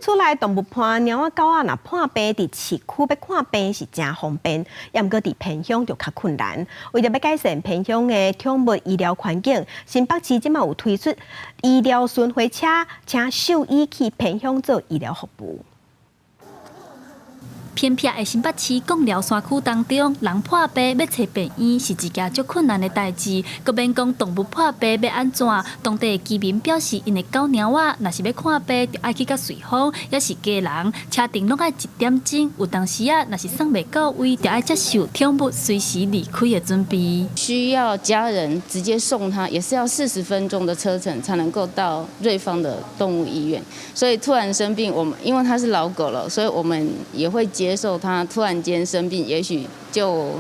厝內動物伴貓仔狗仔若破病，佇市區欲看病是誠方便，毋過佇偏鄉就較困難。為著欲改善偏鄉的寵物醫療環境，新北市這馬有推出醫療巡迴車，請獸醫去偏鄉做醫療服務。偏僻的新北市貢寮山區當中，人破病欲揣病院是一件足困難的代誌，閣免講動物破病欲按怎？當地的居民表示，𪜶的狗貓仔若是欲看病，著愛去到瑞芳，抑是基隆，車程攏愛一點鐘。有當時啊，若是送袂到位，著愛接受寵物隨時離開的準備。需要家人直接送他，也是要40分鐘的車程才能夠到瑞芳的動物醫院。所以突然生病，我們因為他是老狗了，所以我們也會接受他突然間生病，也許就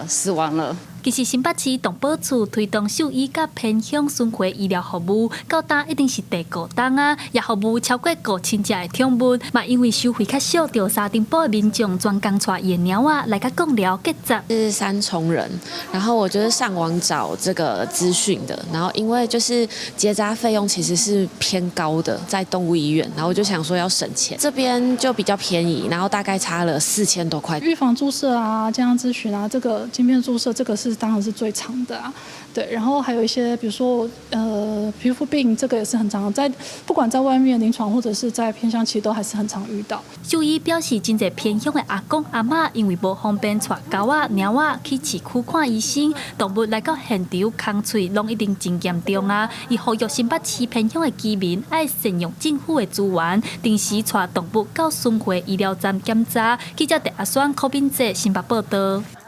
死亡了。其實新北市動保處推動獸醫佮偏鄉巡迴醫療服務，到今已經是第五冬啊，也服務超過5000隻的寵物。嘛因為收費較少，著三重埔的民眾專工帶𪜶的貓仔來佮貢寮結紮。是三重人，然後我就是上網找這個資訊的，然後因為就是結紮費用其實是偏高的，在動物醫院，然後我就想說要省錢，這邊就比較便宜，然後大概差了4000多塊。預防注射啊，健康諮詢啊，這個晶片注射，這個是當然是最常的啊，對，然後還有一些，比如說，皮膚病，這個也是很常，在不管在外面臨床或者是在偏鄉，其實都還是很常遇到。獸醫表示，真濟偏鄉的阿公阿嬤因為無方便帶狗仔、貓仔去市區看醫生，動物來到現場空喙攏一定真嚴重啊！伊呼籲新北市偏鄉的居民愛善用政府的資源，定時帶動物到巡迴醫療站檢查。記者鄭阿雙、柯敏哲新北報道。